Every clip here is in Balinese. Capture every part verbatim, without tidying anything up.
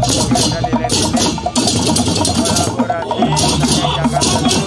Kolaborasi Jakarta Galang.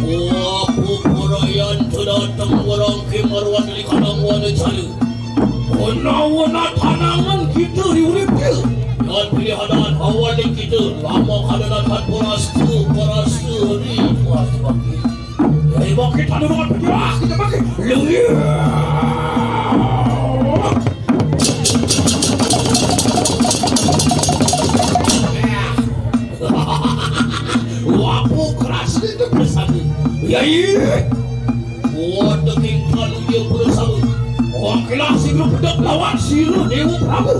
Wah, pupurayan dateng warang kimarwan di kanang wana jalu. Wana-wana tanangan kita di urip dia. Dan pilihan hawa di kita lama kada dapat perastu, perastu di puas baki. Dari baki tanu dengan pilihan kita baki. Lewir. Wapo keras itu bersama. Ya iya. Wadah tingkal dia bersama. Wakilah si grup pedek lawan si Dewa Prabu.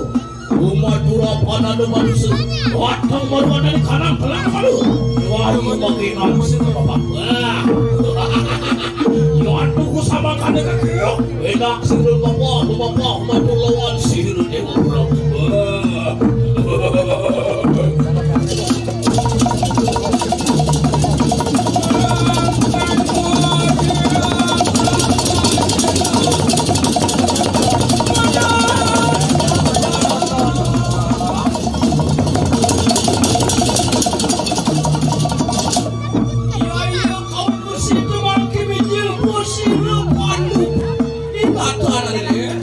Umat dura panada manusia. Watang baru ada di kanan telang malu. Wahyu makin langsung bapak. Wah. Yo Tunggu sama kade kaki. Enak sira bapak, bapak matur lawan sira Dewa Prabu. Iya, iya, kau mesti teman kemijil, mesti lepas. Di mata ada dia.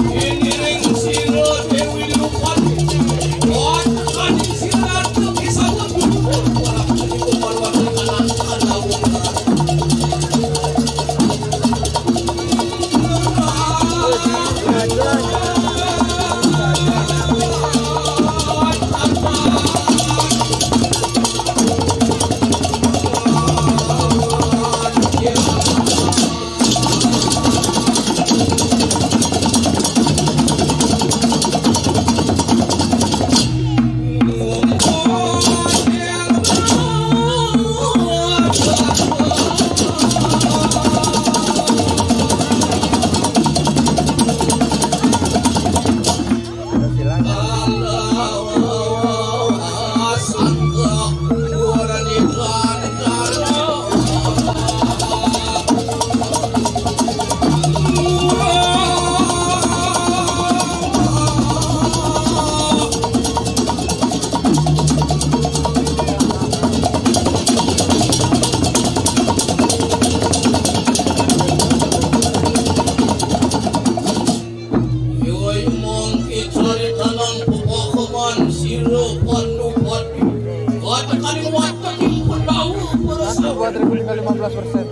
Ini ring sira Dewi Lupati. Kau tekan sira tu kisah. Yoi, mangké caritaning pepakeman sira Pandupati. Katakan wateking Pandawa para sahabat. Buat ribu tinggal lima belas persen.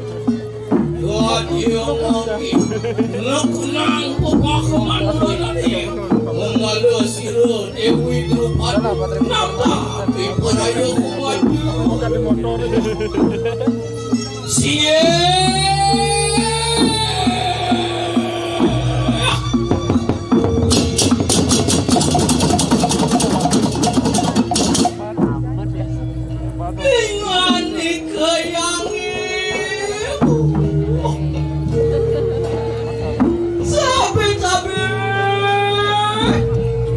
Dadi mangké nekunang pepakeman mulané. Manggala sira Déwi Drupadi. Nata piparaya kumaju. Bukan di motor ini. Siye. Ingani kayange. Sabe-sabe.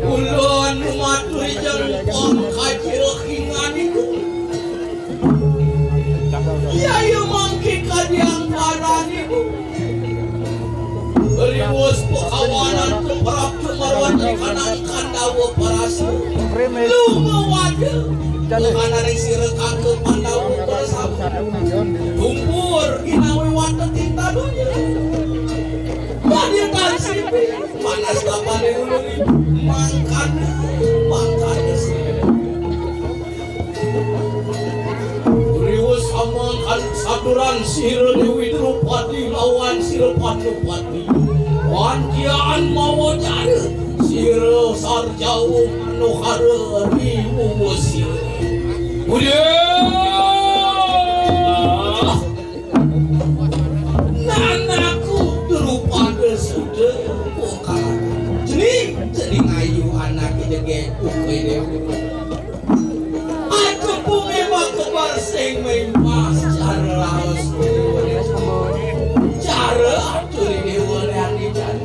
Ulun maturi jengkong kajero inganiku. Yaya mangké kadi angkaran ibu. Riwus pakawanan keprap kemarwan di kanang Kandawa Parasa. Lu mawada. Bukan ari sira kanggo Pandawa Parasa. Tumpur ginawi wateking tadunya. Badi tansip panas kapane ulun. Mangkana, mangkana sira. Riwus amang kan saturan sira Dewi Drupadi lawan sira Pandupadi. Wantian mawa cara sira sarjawa manohara riwus sira. Udah. Nanaku Drupadi suda pokalakan. Jening, jening ayu anak jegek ukui Dewi. Aku pungé makebar sing mimpas cara laos. Cara atur dewa lian ijan.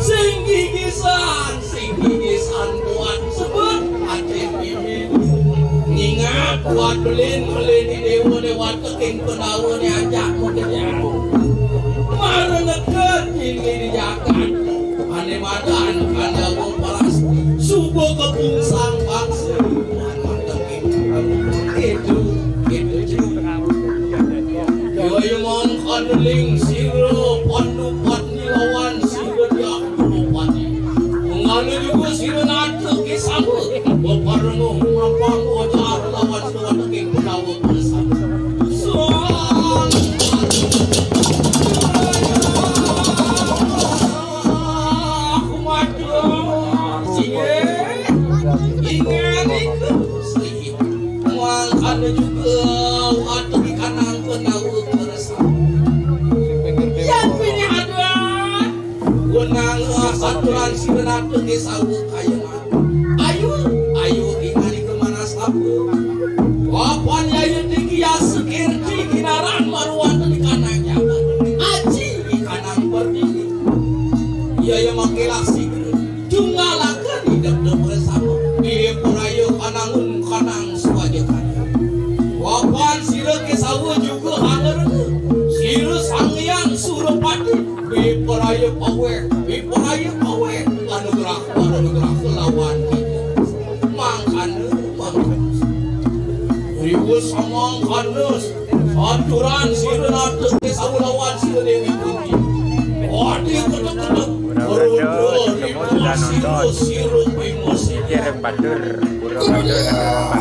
Sing gigisan, sing gigisan kuat sebut ati pimpin. Nyingak kuat belin, belin di dewa lewat keting penawa ni ajak mengejak. Mara neket ini di jagat. Ané madan Kandawa Parasa, suba kepungsang bangsa. Itu, itu, itu. Yoi mangkaneling sira Pandupati lawan sira Diah Drupadi. Mengala juga sira Nata Kisama. Beparenguh ngapang ojar lawan sira Nata Kisama. Mangkana juga watuk ikanang penawa perasa. Yan pini ada. Wenang saturan sira Nata Kisama kayangan. Ayu, ayu ingali kemana sapa? Apan yaya tinggi asa kirti kinaran maruan Sira Sang Hyang Surapati, bipraya paweh, bipraya paweh, anugrah, anugrah kelawan kita. Mangkana, mangkana. Riwus samangkana, aturan sira nata saulawan sira Dewi Kunti. Adi ketek-ketek, beruntung, sira, sira, Bima Sena. Kirim batur, Buru Batur, Bupati.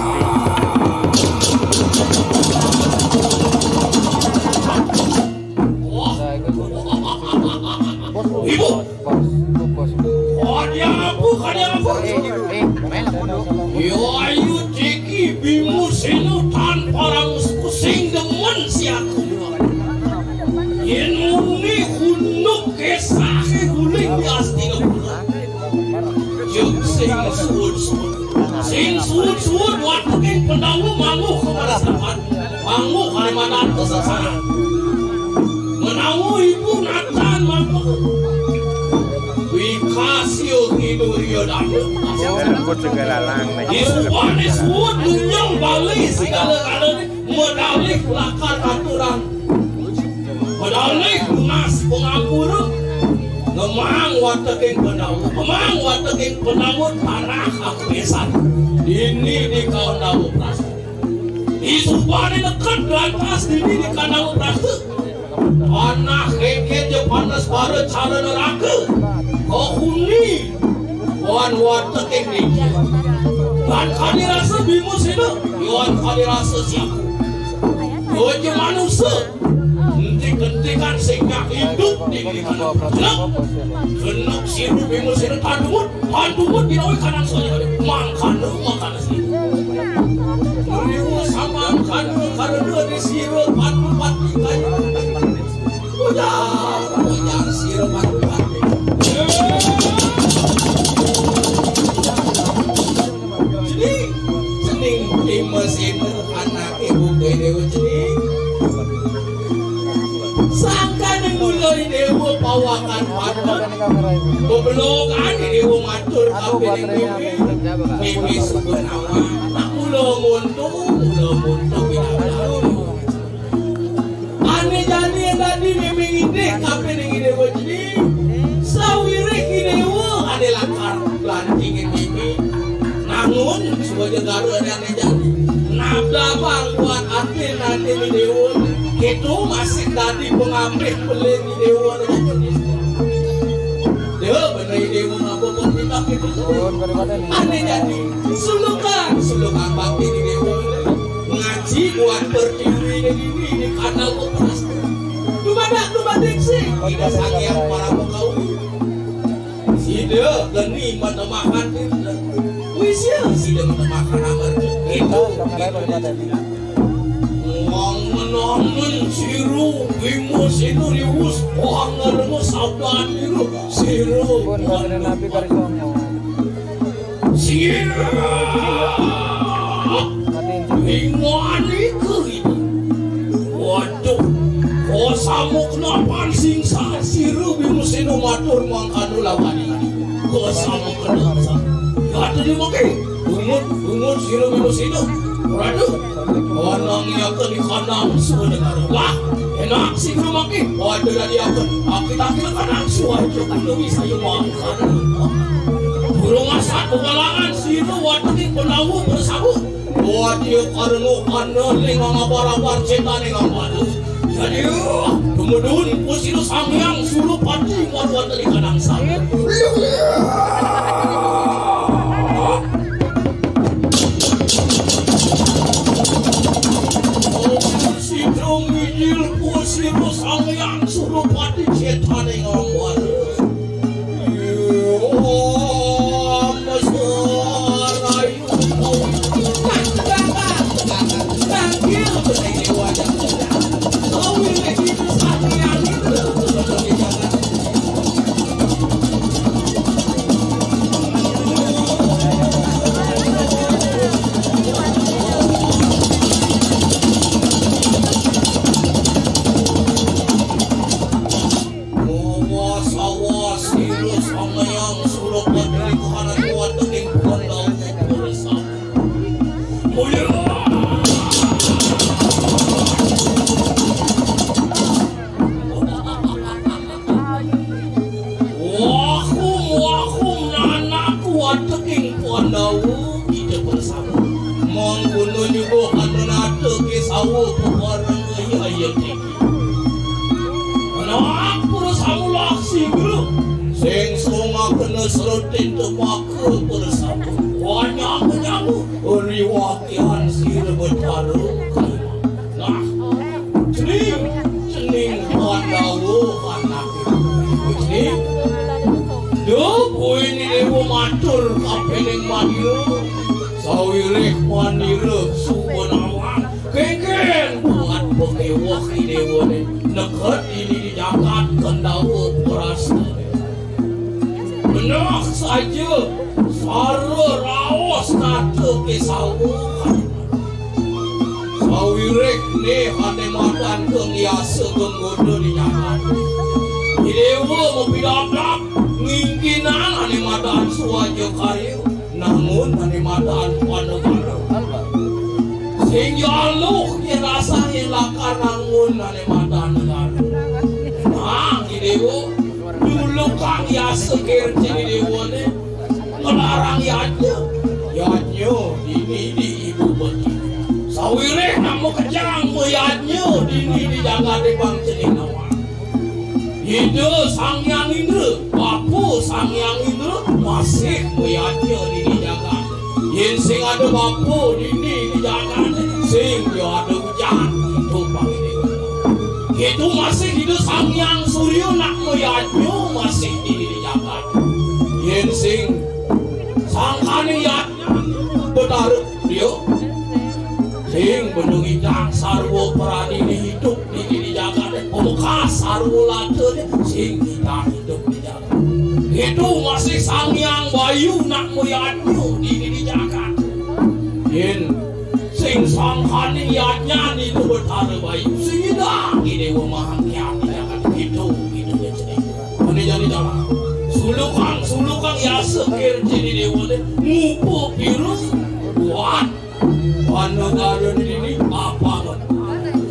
Ibu. Bos, bos. Kadiapu, kadiapu. Eh, eh, main lah, bodoh. Yo, ayu, Jeki, Bima Sena tan parang pusing demen si aku. Yen muni hunduk kesahe guling di Astinapura. Jeng sing suud-suud. Sing suud-suud wateking Pandawa mangguh kamarasapan. Mangguh Kalimantan kasasana. Menawa ibu natan mangguh. Wikasia Hindu Ria Dana. Lembut segala lang. Isuane suud nunjang bali segala-galane. Medalih lakar aturan. Medalih nunas pangampura. Ngemang wateking Pandawa. Ngemang wateking Pandawa tanah aku besan. Dini di Pandawa Prasta. Isubane neked lantas dini di Pandawa Prasta. Panah kengkeng ja panas bara cara neraka. Kahuni wan wateking niki. Tan kadi rasa Bima Sena, wan kadi rasa siaku. Yo ja manusa. Entik-entikan sing nyak idup di niki. Jelek. Genep sirup Bima Sena tandungut. Pantungut binawi kanang soalnya mangkana, mangkana sih. Meniwa samangkana karena di sira pati-pati kaya. Ujar, ujar sira pati-pati. Jadi, cening Bima Sena anake Buku Dewa cening. Sangkane mula Dewa pawakan patok. Bebelokan Dewa matur kapining mimi. Mimi suka nama. Nak mula monto, mula monto pinanggah. Ane jani dadi mimi ngidih kapining Dewa jeni. Sawirik Dewa ane lakar lantingin mimi. Nangun, subaja garu ane jani. Nabda bang buat ati nanti di Dewa. Kita masih tadi pengambil pelin di Dewa. Dewa, benar Dewa ngapa kok kita kita. Ane jani. Sulukan, sulukan bakti di Dewa. Ngaji buat pertiwi di dini di kanal operasi. Dumadak, dumadik sih. Kita sangiang para pegawai. Sida geni matemahan Wisya, sida matemahan amarga. Itu, itu. Wong menomen siru, Bima Sena riwus, wong ngeremu sabdan biru, siru. Pun, Raden Nabi Karisongo. Siru. Mati. Ingwani kuwi. Waduh, kosamukna pan sing sasira Bima Sena matur mangkana lawani. Kosamukna sa. Kata dia makai. Bungut, bungut sira Bima Sena. Waduh, wanang yaka di kandang suara. Wah, enak sih Bima makai. Waduh, dari aku. Aku tak kira kandang suara. Aku bisa yang mangkana. Burung asat pegalangan sira watani penawa bersabu. Wadya karena ana ling ngabar-abar cetane ngabar. Jadi, tumedun pusira Sang Hyang Surapati marwatani kanang sang. Sidro mijil pusira Sang Hyang Surapati cetane ngabar. Serutin temaka bersama. Wanyang menyamu. Riwakian sira betara. Nah, cening, cening Pandawa anak cening. Duh, kuwi ni dewa matur kapening manira. Sawiréh manira suba nawang. Kénkén buat pakéweh i déwané neked dini di jagat Kendawa Prasta. Beneh saja sara raos nata késawa. Sawiréh né ané madan kang yasa kang goda di jagat. I déwa mapidabdab ngingkinan ané madan swaja karya. Namun ané madan panegara. Sing jaluh yén rasa yén lakar nangun ané madan negara. Nah, i déwa, dulu kang yasa kirti i déwané, ngelarang yadnya. Yadnya dini di ibu beti. Sawiréh nak makejang mayadnya dini di jagaté pang cening nawang. Ida Sang Hyang Indra, bapa Sang Hyang Indra, masih mayadnya dini jagat. Yén sing ada bapa dini di jagat, sing ya ada ujan, itu pang ini. Itu masih Ida Sang Hyang Surya nak mayadnya masih dini di jagat. Yén sing sangkaning yadnya betara dia, sing benung idang sarwa prani idup di, di, di jagat, pamekas sarwa lata, sing idang idup di jagat. Itu masih Sang Hyang Bayu nak mayadnya di, di, di jagat. Yén sing sangkaning yadnya itu betara bayu, sing idang i déwa mahangkian di jagat. Itu, itu ya cening. Ané jani jalan. Sulukang, sulukang yasa kirti i déwané, ngupa pira buat panegara dini apa.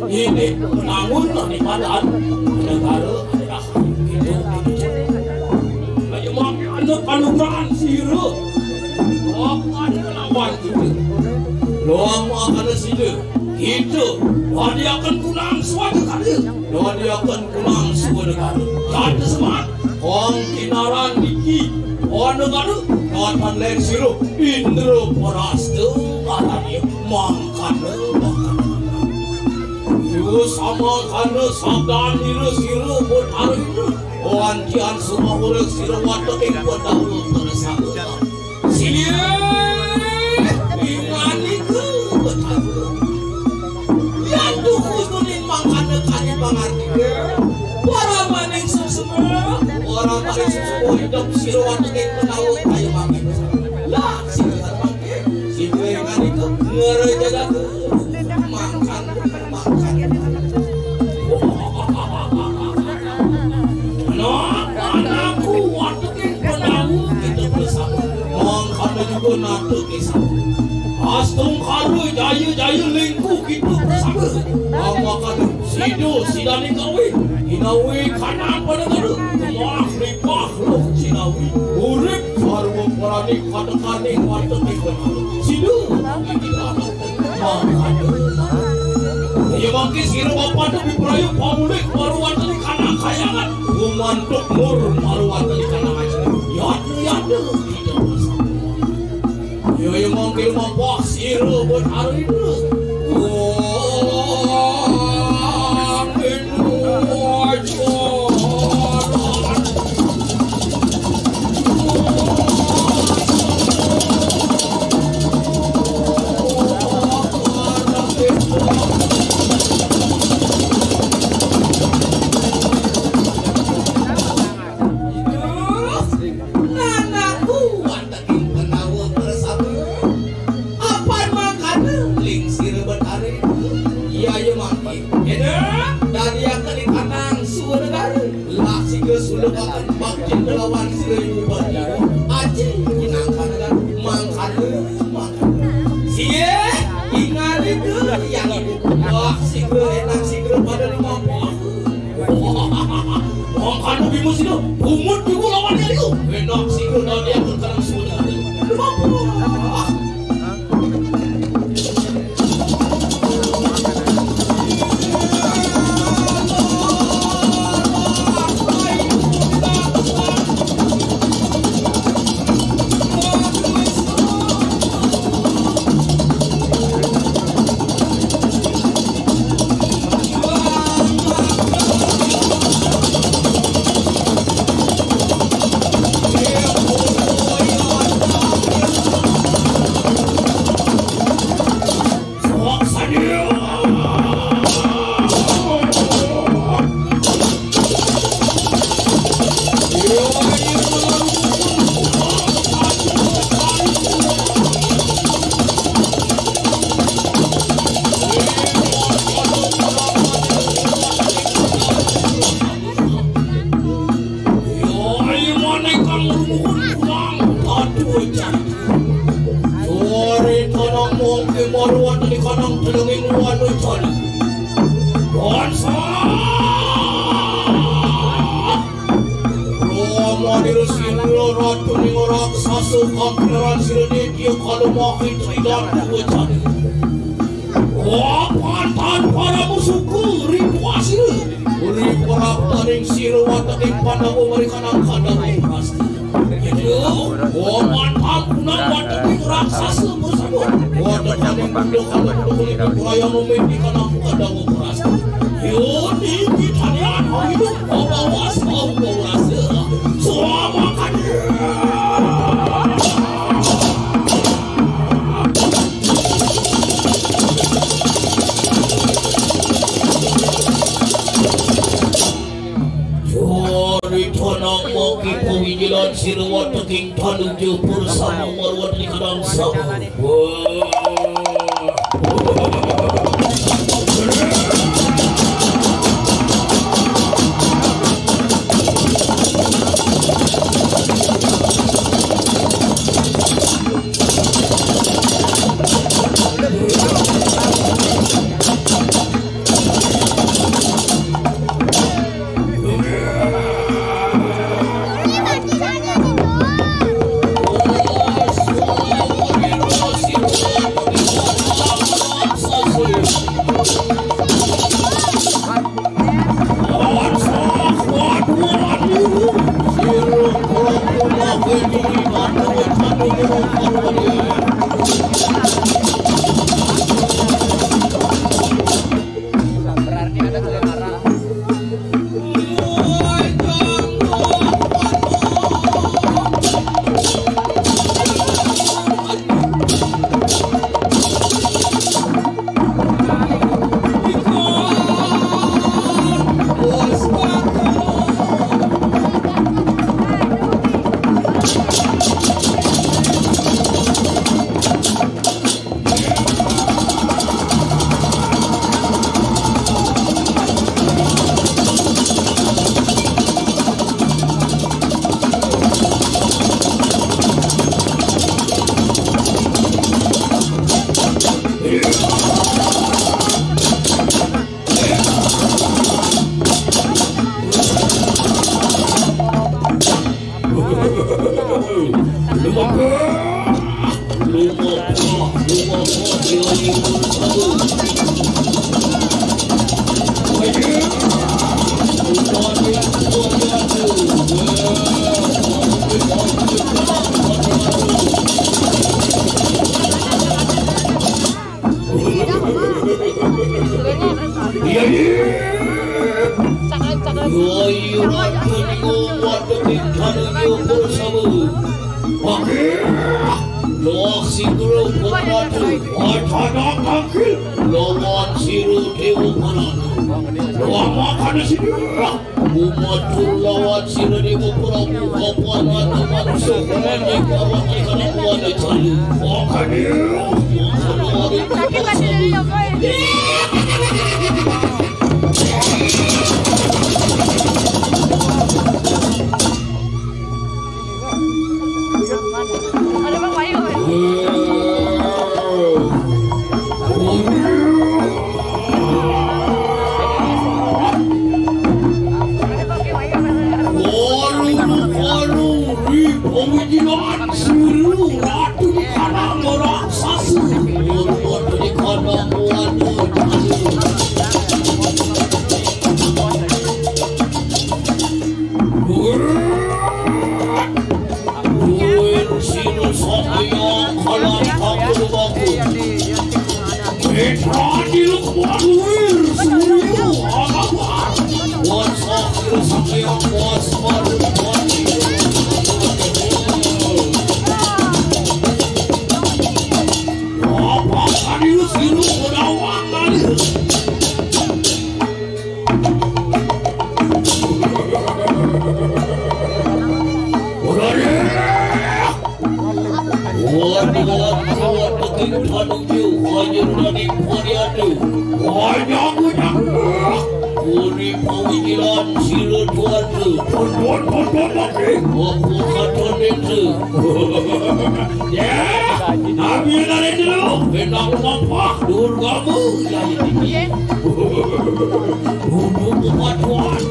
Ini nangun di madan negara adalah gitu. Ayo mangke anu panugrahan sira. Apa ada lawan kita? Lawan makana sida. Kita wadiakan kunang suatu kali. Wadiakan kunang suatu kali. Kata semat. Kong kinaran niki. Kong negara. Kong lén sira. Indra Prasta. Arane mangkana, mangkana. Yo samangkana sabdanira sira pun arina. Wantian sumawur sira wateking Pandawa pada sabda. Silih inganika betara. Yan tuhu tuning mangkana kani pangarti. Para maning susuma, para maning susuma hidup sira wateking Pandawa kaya mangkana. Lah, sira mangke, sira inganika ngereja datu. Mangkana, mangkana. Nah, anakku, wateking Pandawa kita bersama. Mangkana juga nata kisah. Astungkara jaya-jaya lingku kita bersama. Amakana sida, sidane gawe. Ginawe kanan pada guru. Gemah ripah loh jinawi. Urip sarwa prani katekaning wateking Pandawa. Sida, mangkana. Iya mangke sira bapa tu biprayu pamulih maruwateni kanang kayangan. Gumantuk mur maruwateni kanang aji. Yadna yadna kita bersama. Iya iya mangke mapah sira buat arina. Wah, anu aja. Nanakku, wateking Pandawa bersama. Apan mangkana lingsir betari. Iya, iya, mangke. Kena, dadiaken ikanang suwa negara. Lah sira sulukaken baktin kelawan sira ibu bani. Aji pinangkana mangkana, mangkana. Sira ingalika yang ibu. Wah, sira enak sira pada lumapah. Mangkana bima sira, bumut ibu lawan liu. Enak sira dadi aku terang sudah. Lumapah. Ratu ning ora kesasa kampiran sira dia kalau makin tridan dua jana. Wah, pantan para musuhku, ripuasira. Uri perap taring sira wateking pandawa mereka nang kandang pasti. Yo, wah, pantan punang wateking raksasa bersama. Wateking benda kalau kulit perayaan memimpikan nang kandang pasti. Yo, di kita ni anak hidup, bawa was, bawa rasa. Selamat kali. Jari tanang maki pawijilan sira wateking tanuju pursama marwati kadang sabu. Iya, iya. Ayo, ayo, ayo, ayo, bersama. Oke. Loak si guru pembantu. Wacana tangkil. Lawan siru dewa panah. Loak makan di sini. Umat lawan sira dewa Prabu kapan ada manusia pemandai kawan ikan buana cari. Makan dia. Makan orang. Puri pawijilan sira tuan tu. Pun, pun, pun, pun, pun. Apa kata itu? Ya, ambil dari dulu. Benang papak, durgamu, jadi tinggi. Duduk tempat tuan.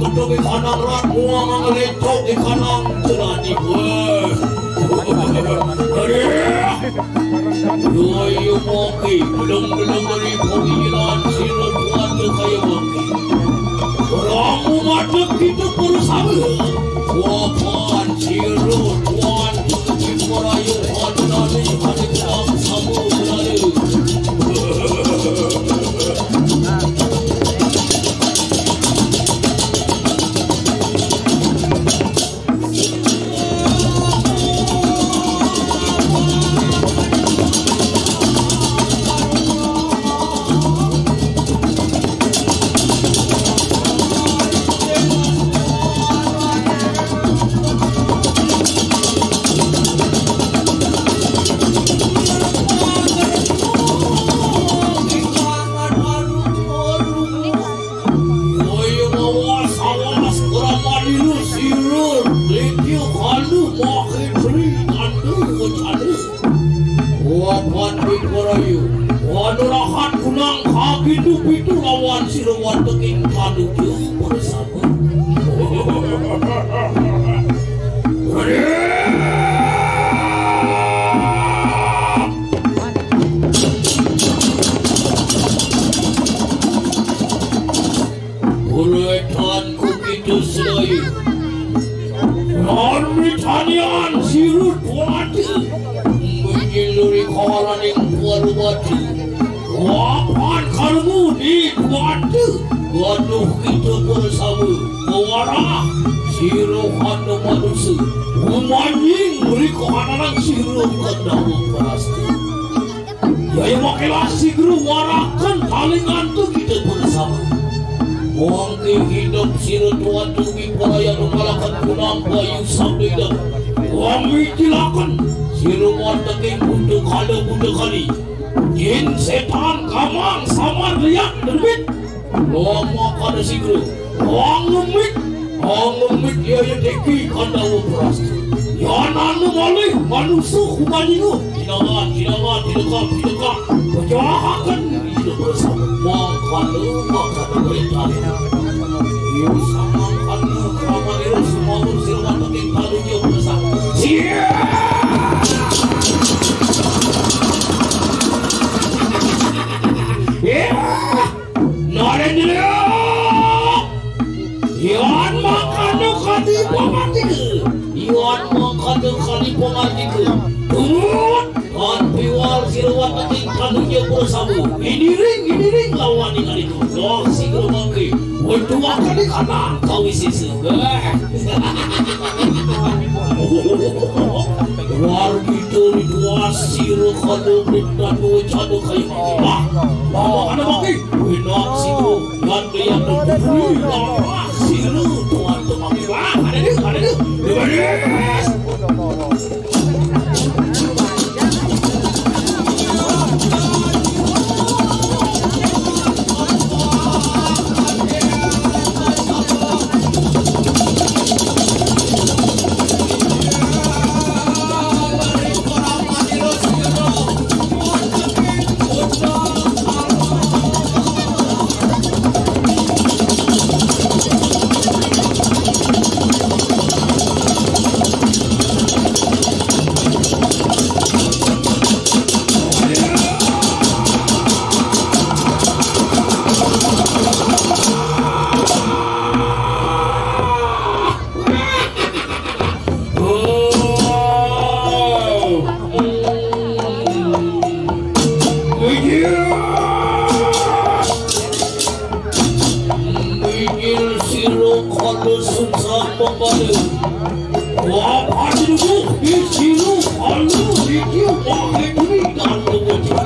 Dong ikanang rat muang ang lecok ikanang celani. Wah. Aduh. Yo, yo, moki. Belum, belum dari pengilan sirut kuat ke kaya moki. Orang umat kita bersama. Wapan sirut kuat ke merayu hati dari hati kita bersama berada. Ayo awas, awas, kurang madilu sirur, likiu kalu makin sering tandu kecadu. Wapan di kurayu, wanu rahat kunang kaki tu pitu lawan siruan teking tandu jauh bersama. Uretan ku kita selai. Ron mitanian sirut wati. Menyeluri kawalaning puar wati. Wapan kalmu di wati. Waduh kita bersama. Mewarah. Siruh hana manusia. Umanying riko hananan siruh kendawa pasti. Yaya makilah si guru warakan paling antu kita bersama. Mongki hidup sira tuan tubi paraya nungkalakan kunang bayu sabda. Wami jilakan sira manteking buta kala buta kali. Jin setan kamang samar liak terbit. Lama kada sigra. Wang ngemit. Wang ngemit ya ya deki kandawa beras. Yan anu malih manusuh kumaninga. Tinangan, tinangan, tinekap, tinekap. Pejahakan hidup bersama. Mangkana, mangkana berita. Iya samangkana keramat itu semua pun silakan teking kalunya bersama. Siap! Iya! Narendra! Yan makana kadi pangandika. Yan makana kadi pangandika. Tunggut! Tan piwal sira wataking kanuja prasama. Idiring, idiring lawan ing adika. Dah sigra mangke. Wetu akan ikanang kawisisa. Wargi turi tuas sira kada bintanu cana kaya mangke. Bah, bah, kada mangke. Enak sigra. Gandeng yang berbunyi. Bah, sigra tuan temangke. Bah, ada dia, ada dia. Dia baris. Mikir sira kada sungsang pepadu. Wah, padu di sira kada dikiu pakai duri dan kewajib.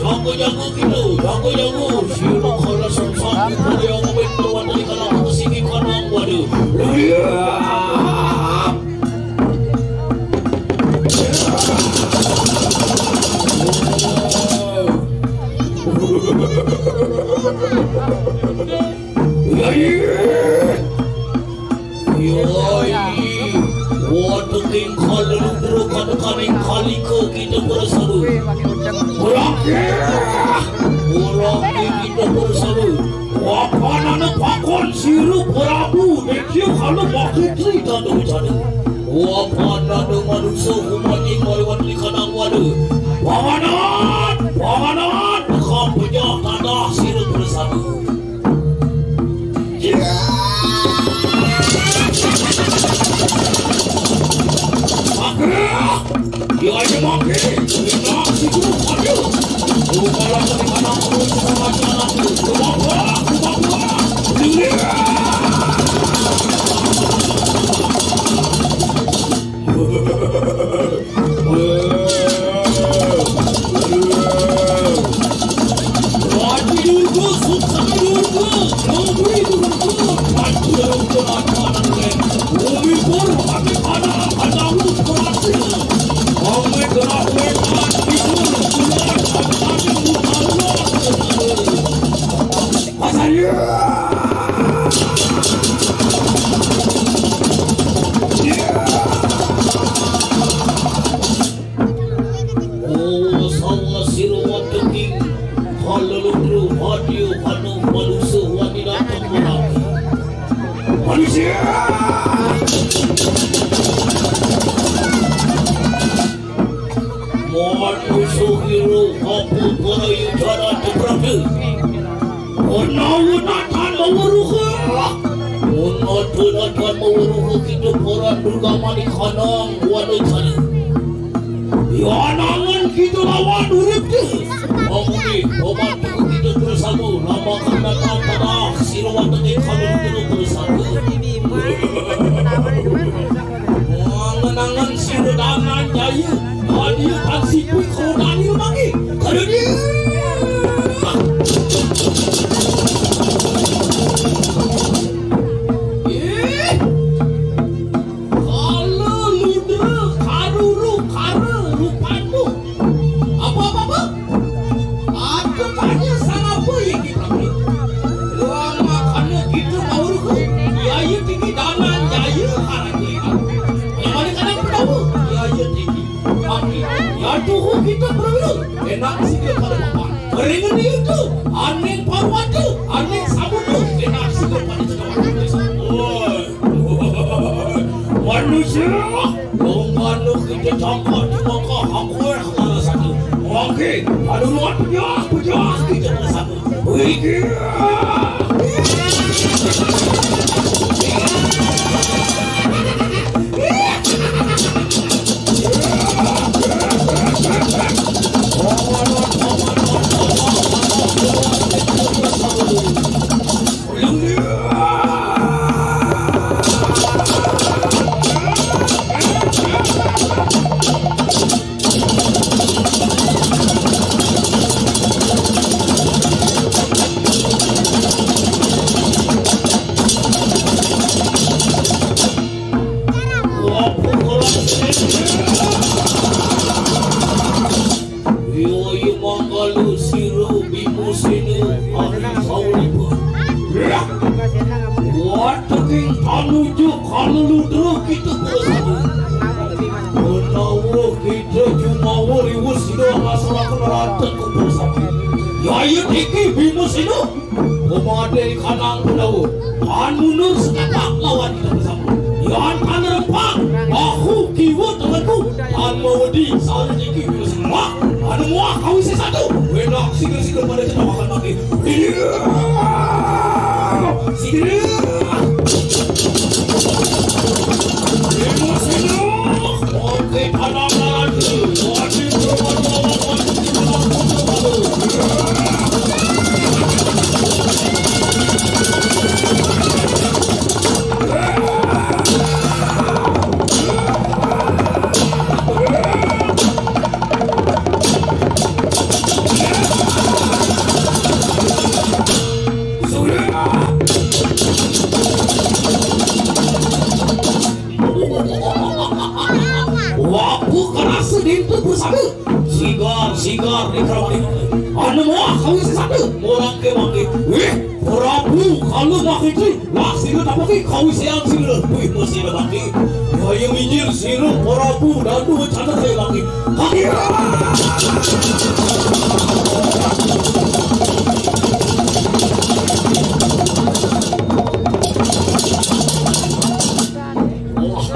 Jaga-jaga kita, jaga-jaga. Sira kala sungsang dipun yang wit wonten ing kala kesiki kanang wadu. Yai. Yai. Waduh ing kalendro katekaning kalika kita bersama. Urang. Urang kita bersama. Wapanana pakon sira Prabu Detya Kala Makutri Danu Jana. Wapanana manusa umaning maliwat likanang wada. Panganan, panganan, pekam pejah tanah sira bersama. Oh, sawa sira wateking kalelendru hadya kanu manusa wanita kang maragi. Manusia! Manusa kira apa para yudharata Prabu? Menawa natan maweruha. Menawa natan maweruha kita para durga manik hanang wana jaya. Yanangan kita lawan urip ke. Mangkene, pembantu kita bersama, lama karena tanah, sira wateking kalelendru bersama. Angen-angen sira dangan jaya, hadir tan siput krodani rumangi. Kada dia. Ih. Kala ludra karuru kara rupanmu. Apa, apa, apa? Aku tanya sama apa iki, Prabu? Wong makane kita mau ruku. Yai tinggi dangan jaya karena kita. Yang mana kadang pendawa? Yai tinggi. Tapi, ya tuhu kita perlu. Enak sih dia pada papan. Ring ngendi itu, aning parwata, aning samudra, enak sih dia pada cekap. Woi. Manusia, dong manuk itu cangkok di mangkok, aku yang salah satu. Oke, aduh, luar pejah, pejah, kita bersama. Wih, gila. Yoyo manggala sira Bimasena ari sauripun. Wateking panuju kaleludra kita bersama. Menawa kita jumawa riwus sira ngasaraken raten bersama. Yaya tiki Bimasena. Pemade kanang Pandawa, tan mundur setapak lawan kita bersama. Yan tan rempang, bahu kiwa telengu, tan mawedi sarejeki kita semua. Anu muah kawise satu, wenak siga-siga pada cetawakan mati. Iya. Wapu kerasa dintu bersama. Sigar, sigar, di kerama ini. Anu moah kawin sesatu. Orang ke mangke. Wih, Prabu, kalau mah itu. Wah, sila tapaki kawin siang sila. Wih, masih ada mangke. Kaya mijil sila Prabu, dadu canda kaya mangke. Kaki. Wah,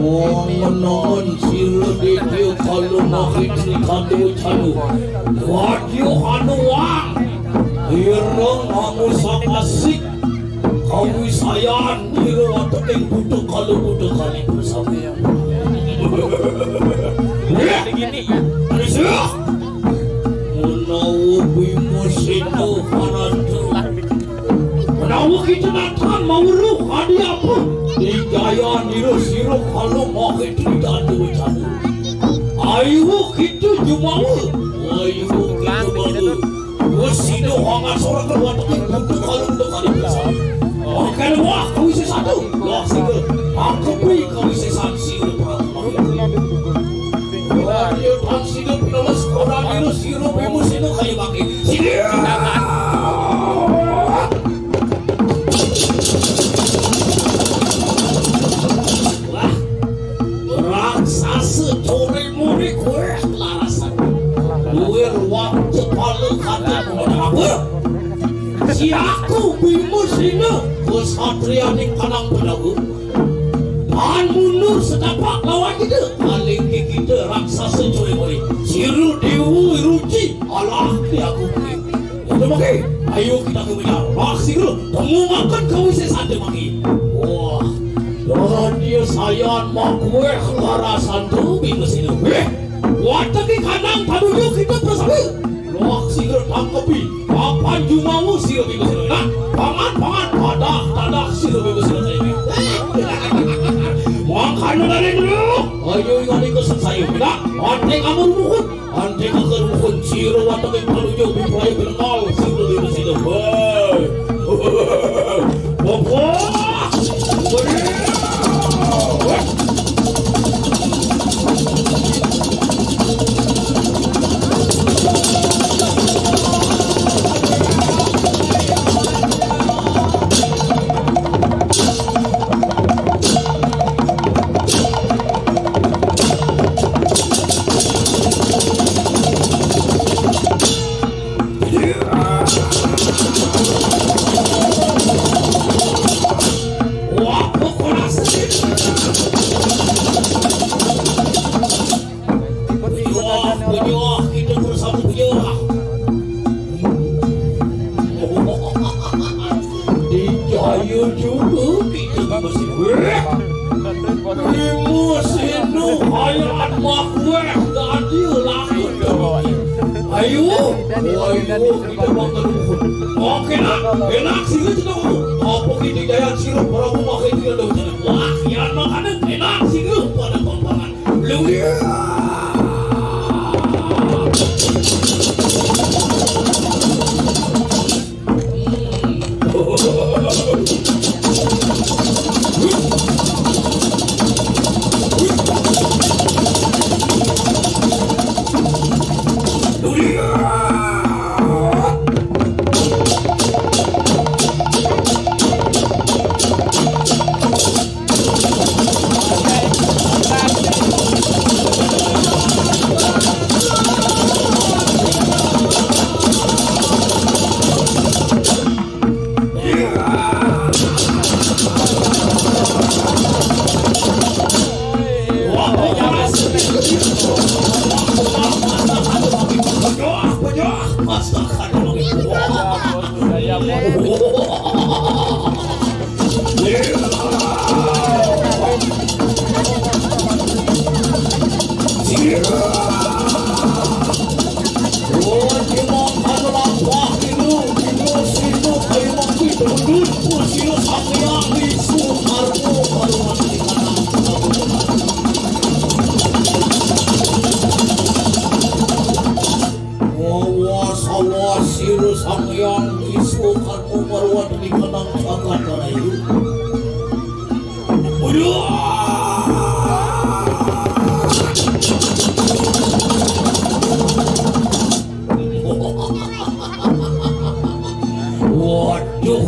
oh, menahan sila dia kalau mah itu kadu canda. Waduh, anu wang. Ireng kamu sakasik. Kawisayan, ira wateking butuh kalu butuh kali bersama. Ya, Menawa Bima Sena Harantu. Menawa kita natan mawruh adi apa? Digayan ira sira kalu mah itu ditantu wacana. Ayo kita jumawa. Ayo kita jumawa. Wes sida hangat sora keluar tapi butuh kalau udah kali biasa. Oke, wah, kau isi satu. Wah, sida. Aku beri kau isi sanksi. Wah, dia tak sida pinalas orang ini sira Bima Sena kaya mangke. Sida. Wah, raksasa core-more kowe larasan. Luwih ruwet cepala katon apa? Si aku Bima Sena, kesatrianing Kanang Pendawa. Pan mundur setapak lawan kita, paling kita raksasa core-more. Sira dewa ruci, alah, di aku. Udah pakai, ayo kita ke benar. Wah, sira, temu makan kau sesat pakai. Wah, dan dia sayan makueh larasan tu Bima Sena. Eh, wateki kandang panuju kita bersama. Wah, sira tangkepi. Papan jumawa sira Bima Sena. Nah, pangan, pangan, padah, tadah sira Bima Sena. Mangkana dari dulu. Ayo, ingani keset saya. Nah, ante kamu rumput. Ante kakar mukun sira wateking panuju bipraya bengal sira dina sira. Woi. Bapak. Wah, pokoknya sedih. Penyuah, penyuah, kita bersama penyuah. Dijaya juga kita masih. Primus Hindu hayat makweh dadi lakon. Ayo, ayo, kita bakal ruhut. Oke, nak, enak sih lu cakap. Apa kita daya sirup Prabu pakai dia dong. Wah, yang makanan enak sih lu pada kompangan. Lu ya. Kenang sangat karayu. Aduh. Waduh.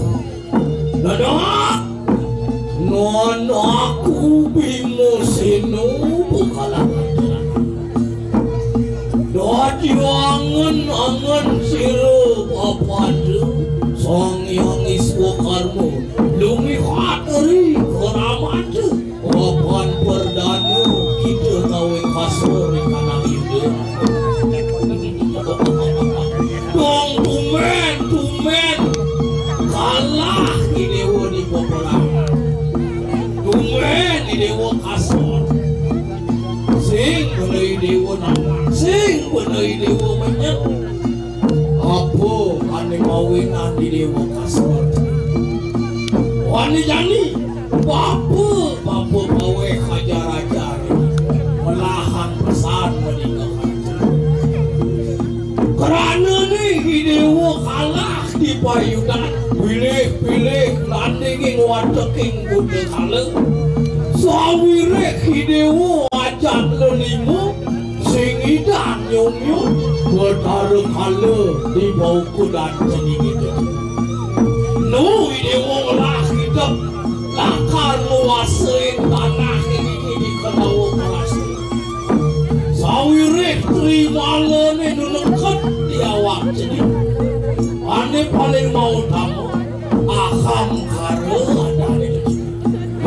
Dadak, nanaku Bima Sena bakalah. Dadi angen-angen sira bapada Sang Hyang Iswakarma lumihat ri kramata. Papan perdana kita gawe kasor ring anak Yuda. Dong tumben, tumben kalah I Dewa di peperangan. Tumben I Dewa kasor. Sing bena I Dewa nawang, sing bena I Dewa menyep. Apa ane mawinan I Dewa kasor? Wani jani. Bapa, bapa paweh ajar-ajar, melahang pesan meninggal. Krana ne I Dewa kalah di payudan, pilih-pilih landinging wateking kuda kala. Sawiréh I Dewa ajak lelima, sing idan nyomyot, Betara Kala di paukudan cening ida. Nu I Dewa ngelah idep, lakar nguasain tanah niki di Kendawa Palasa. Sawiréh Tri Malane nu neked di awak cening. Ane paling mautama, Ahamkara adané.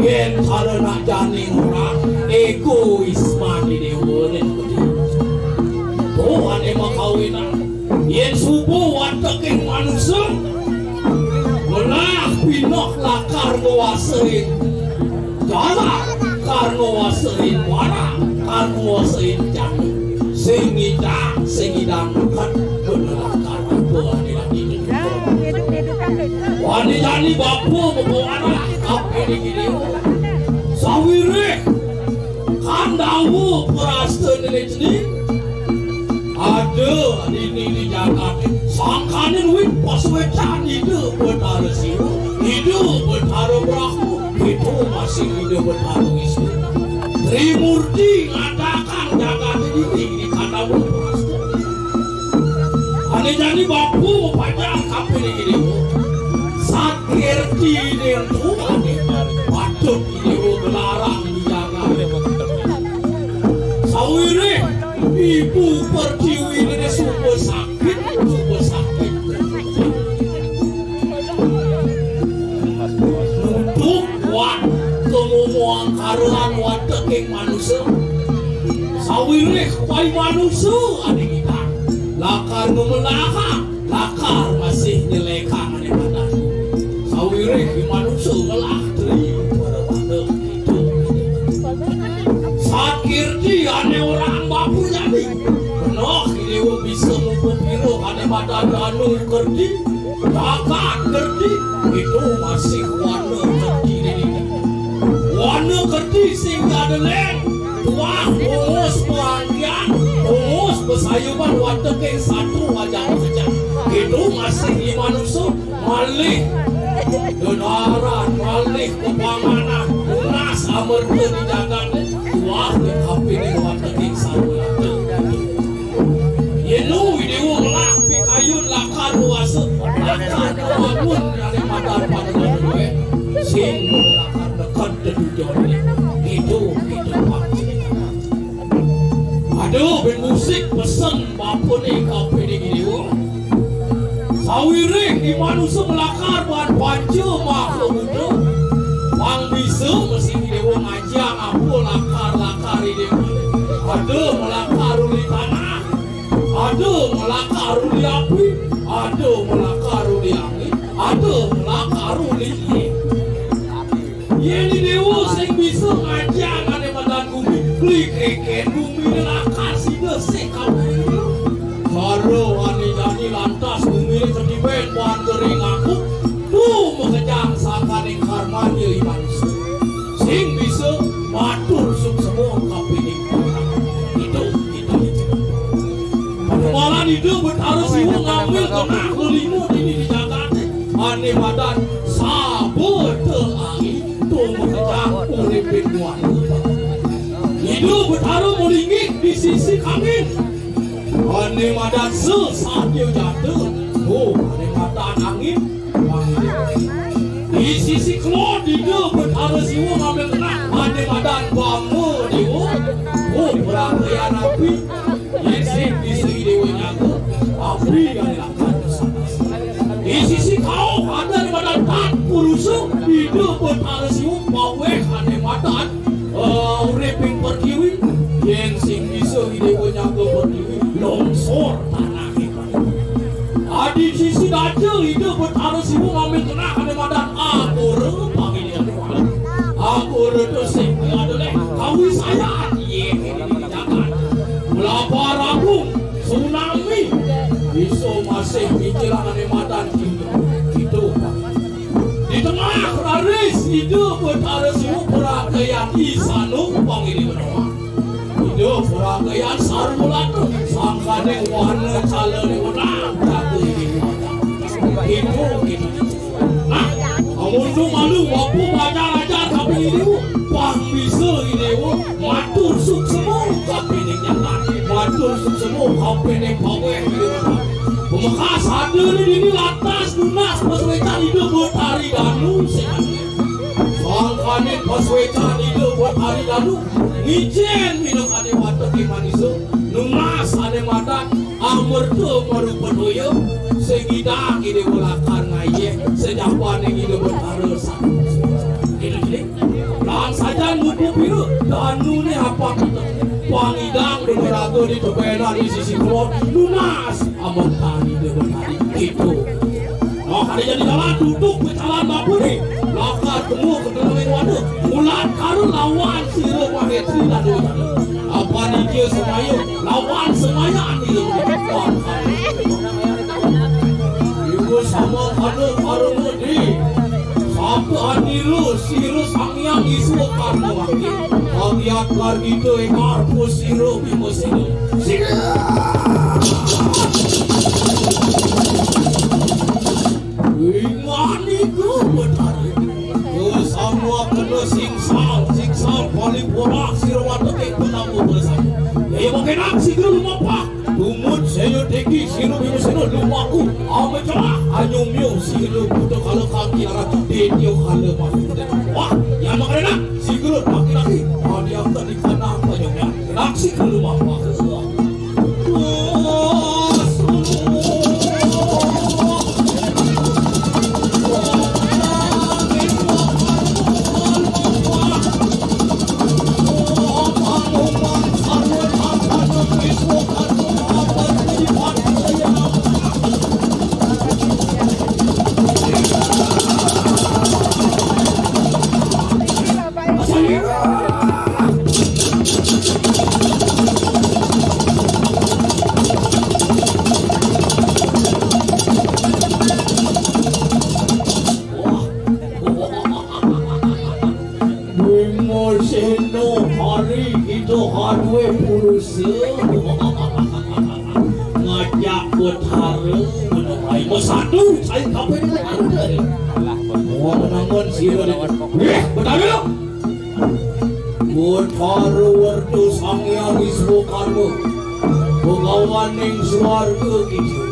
Yén cara nak jani ngorahang, égois mati déwa ning gedé. To ané makawinan. Yén suba wateking manusa, ngelah pineh lakar nguasain jagat, lakar nguasain wara, lakar nguasain jani. Sing ngidang, sing ngidang neked, bener lakar apa ané lagi. Wani jani bapa bapa anak, apa ini gini? Sawiréh Kandawa prasta nenek cening. Ada dini di jagaté, sangkané duwé pasuécan Ida Betara Siwa, Ida Betara Brahma, kita masih Ida Betara Wisnu. Trimurti ngadakan jagaté dini di Kandawa prasta. Ané jani bapa pajar kapining déwa. Satkirti ning tuané patut déwa gelarang di jagaté. Sawiréh Ibu Pertiwi nené suba sakit, suba sakit. Nutup wat kemomo angkaran wateking manusa. Sawiréh pai manusa ané ngidang. Lakar ngemelahang, lakar masih nyelekang ané madan. Sawiréh i manusa ngelah teri pada pada itu. Satkirti ané orang bapa jani. Penoh i déwa bisa ngupa pira ané madan danu kerti. Jagat kerti, itu masih wana kerti dini. Wana kerti sing ada lén, tuah, bungus, perangkian, bungus, besayuban, wateking satu aja kejang. Itu masih di manusa, malih kedaran, malih kepanganan, tunas, amerta di jagat, tuah, di kapining wateking satu. Yén nu i déwa ngelah pikayun lakar kuasa, lakar kawangun ané madan pada duwé, sing lakar neked tetujon. Gitu, gitu, Pak. Aduh, bén musik pesen bapané kapining i déwa. Sawiréh i manusa melakar baan panca maha buta. Pang bisa mesti i déwa ngajang apa lakar-lakar i déwa. Ada melakar uli tanah. Ada melakar uli api, ada melakar uli angin, ada melakar uli ié. Yén i déwa sing bisa ngajang ané madan gumi, klikrikin gumi lakar sida sih kamu. Karo ané jani lantas gumi ketiben baan gering aku, tu makejang sangkaning karman ya i manusa. Sing bisa matur suksma kapining. Itu, itu, itu. Malah Ida Betara Siwa ngambil genah lelima dini di jagaté. Ané madan Makejang uriping muana. Ida Betara malinggih di sisi kangin. Ané madan sa sadya jata. Oh, ané madan angin. Di sisi kelod Ida Betara Siwa ngambil genah. Ané madan bama déwa. Oh, peragayan api. Yén sing bisa I Déwa nyaga, abdi ané lakar sanes. Di sisi kauh ada di madan Tan Purusa, Ida Betara Siwa pawéh ané madan, eh, uriping pertiwi. Yén sing bisa I Déwa nyaga pertiwi, longsor tanahé. Adi sisi daja Ida Betara Siwa ngambil genah ané madan agora pangini. Agora to sing ada leh kawisayan. Yé, Jagat. Melabar agung, tsunami. Iso masih mikiran ané madan kita. Kita. Di tengah raris Ida Betara Siwa peragayan isana pangini menua. Ida peragayan sarwa lata, sangkaning wahana calané menang jaga ini. Kita, kita. Nah, amun tu malu, bapa bajar-ajar kaping I Déwa, pang bisa I Déwa matur suksema kapining jagat, matur suksema kapining pawéh I Déwa. Pamekas ada di dini lantas nunas pasuécan Ida Betari Danu sing ada. Sangkaning pasuécan Ida Betari Danu, ngicén minakadi watek ing manisa, nunas ané madan amerta marupa toya, sing ngidang I Déwa lakar ngayéh sajabaning Ida Betara Satu. Kéné, kéné. Lan sajan mupu pira, danuné apa kita? Pangidang beberaga di tebenan di sisi kulon, nunas amerta Ida Betari. Itu. Nah, kada jadi jalan, duduk bejalan bapa né. Lakar temu kedelenging wadah. Mulat karun lawan sira Mahetri lan Dewata. Apa nitya semaya lawan semayan ira. Ibu sama kada karena di. Sapa anira sira Sang Hyang Iswa Karna Wakti. Kagiat Gargita Ekar Pusira Bimasena. Sira. Inganika Betari. Kesamua kena singsal, singsal paling porak sira watek ing penanggu bersama. Daya makenang sigra lumapah. Tumut saya teki sira Bimasena lumaku. Ame celah anyumyu sira buta kala kaki larat. Detyo kala mati. Wah, yang makenang sigra laki-laki. Adi angkat di kanang panyumyan. Kenak sigra lumapah. Bimasena hari kita kadué purusa. Ngajak Betara menawi bersatu, saya kabéh ada. Mau menangan sira. Wéh, Betara. Betara Werda Sang Hyang Iswakarma, Bagawaning swarga kija.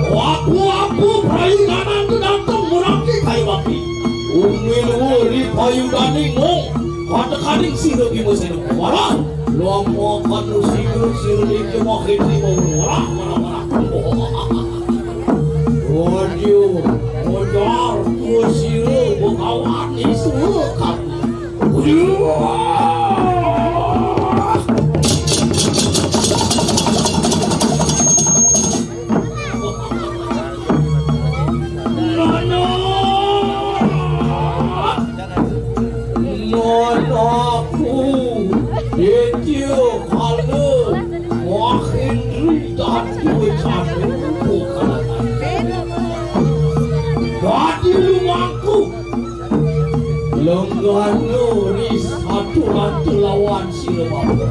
Wapu-wapu prayudanan tu dateng murangké kayu api. Umil wuri payudaning mung, katekaning sira Bimasena. Warah, lama kanu sira sira iki mahiti mau warah, warah, warah. Waduh, modar ku sira Bagawan Iswa kamu. Nanaku, Ditya Kala, Mahendri Datu Cakra, dadi lumangku. Lenggana ris atur-atur lawan sira bapa.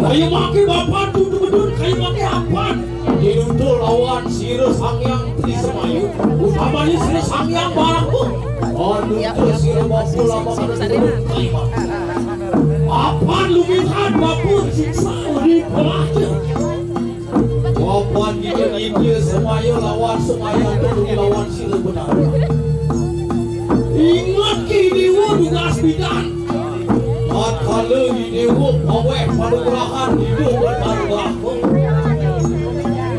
Kaya mangke bapa tutu bedun, kaya mangke apan. Dinutur lawan sira Sang Hyang Tri Semayu, utamane sira Sang Hyang Barahma. Aduh, ya, terus ya, sira bapa sing lama sing kada sadar. Apan lumihan bapa siksa di pelacur. Apan kita nitya semaya lawan semaya telu lawan sira benar. Ingat ki dewa dugas bidan. Tatkala i dewa paweh panugrahan hidup bertambah.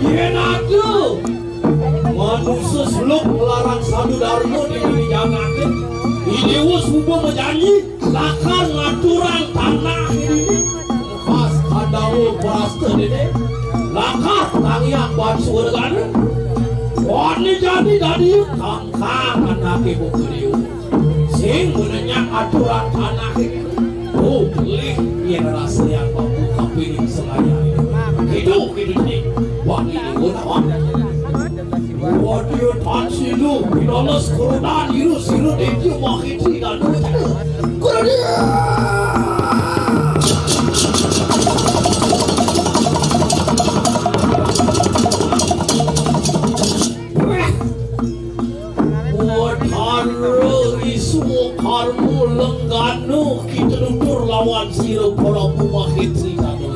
Yen ada manusa seluk nglarang sadu darma ning jagate, i dewa suba majanji lakar ngaturang tanah dini. Pas Kandawa prasta dini, lakar tangiang ban swargane. Wan ni jani dadi kangkang anake buka dewa. Sing menenyak aturan tanah. Oh, pelih yen rasa yang mampu kapiring semaya. Hidup, hidup ni. Wah, ini guna, wah. Waduh, tan silu, pinolos kerudan, iru, siru, denji, wah, hiti, dan dua, tiga. Kerudan. Wah. Watara iswa karma lenggana kita nutur lawan sira para pumahit sri tata.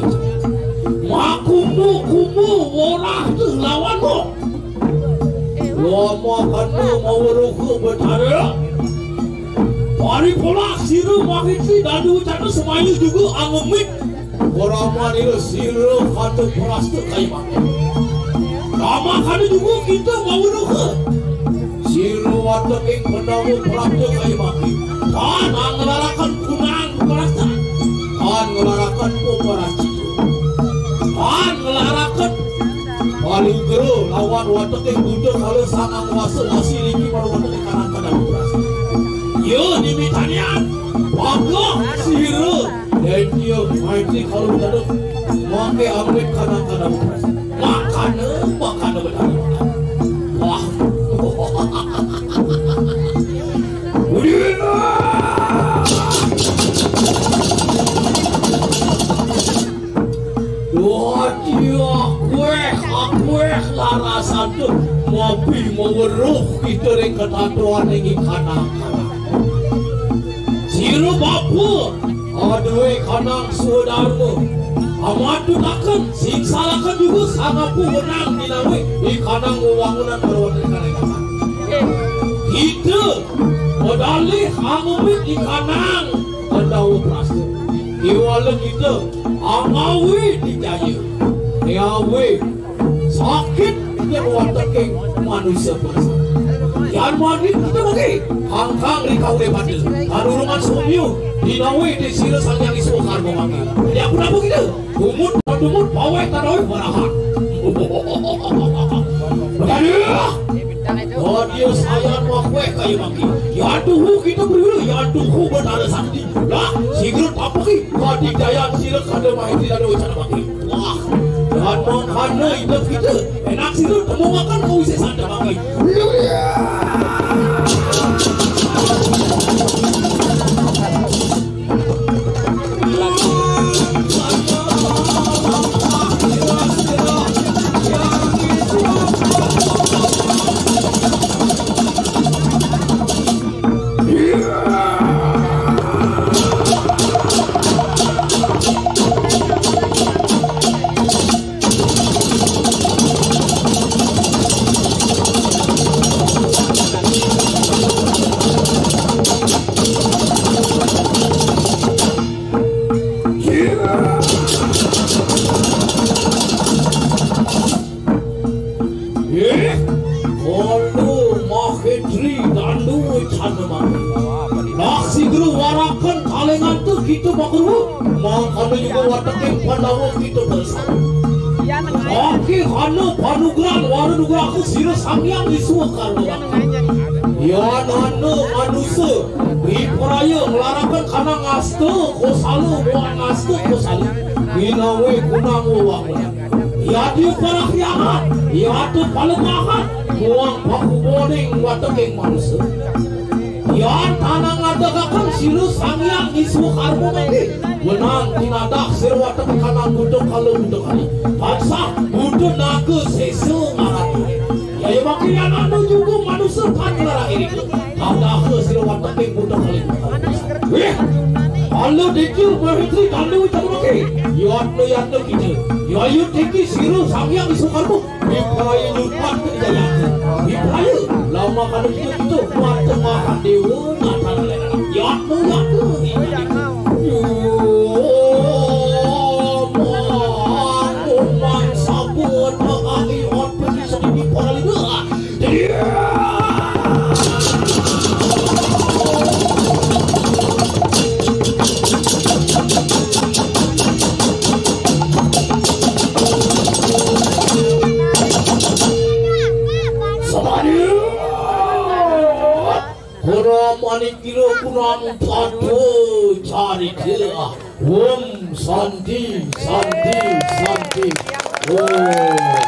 Makumbu-kumbu warah tu lawan mo. Lama kana maweruha betara. Pari polak sira mahit sri dadu tata semaya juga angemit. Ora manira sira kata prasta kaya mangke. Nama kada juga kita maweruha. Sira wateking Pandawa prasta kaya mangke. Tan nglaraken kunang prasta. Tan nglaraken peprasta. Tan nglaraken palugra lawan wateking Buddha kala sangang wasa wasi niki para wateking kanang kadang prasta. Ya nimitanian. Bangga sira. Dadi maiti kalau daduk mangke amit kana-kana makana, makana benar. Wah. Udina. Dadi akweh, akweh larasan tu mapi maweruh kita ring ketatuan ing ikanang. Sira bapa, aduh kanang swadarma. Amatutaken, singsaraken juga sangapu wenang dinawi ikanang wewangunan berwata ikanang. Kita medalih angemit ikanang Pandawa prasta. Iwala kita angawi dijaya. Ngawi sakit yen wateking manusia bangsa. Yan mani kita bagi kangkang ri kaule pada. Karurungan sumyu dinawi di sira Sang Hyang Iswa karma mangke. Ya pun apa kita? Tumut, tumut, paweh, tadawih, warahan. Aduh. Oh, dia sayang wakweh kaya mangke. Ya tuhu kita berdua, ya tuhu betara sakti. Lah, sigra tapeki, kadi jayan sira kada main tidak ada ucap mangke. Wah, dan mangkana hidup kita. Enak sira temu makan kau isi sanda mangke. Eh, kondo mahetri dandu candemani. Nah, sigra waraken kalengan tu kita bakuru. Mangkana juga wateking Pandawa kita bersama. Oke, hana panugrahan wara nugraha sira Sang Hyang Iswa karma. Yan hana manusa, dipraya nglaraken kanang asta kosala, buang asta kosala. Ginawe kunang wewangunan. Yadi parahyangan, yadi palepahan, buang pakuboning wateking manusa. Yan tanang ngadegaken sira Sang Hyang Iswa karma mangke. Wenang tinadah sira watek kanang buta kala buta kali. Tansah buta naga sesa ngarata. Yaya mangke yan anu juga manusa tan ngelarang iri. Tadah sira Halo, Deki, Mahitri, Kandewi, Cakmake. Yatno, yatno, kita. Yayu, Deki, Siru, Samyang, Sukarmu. Bibraya, lupa, kita, yatno. Bibraya. Lama, kada, kita, kita. Mata, makan, dewa, mata, lelana. Yatno, yatno. Yo, ma, kuman, sabun, pakali, on, pergi, sedikit, para, lima. Kunam anik kilo kunam padu cari dia. Om Santi, Santi, Santi. Om.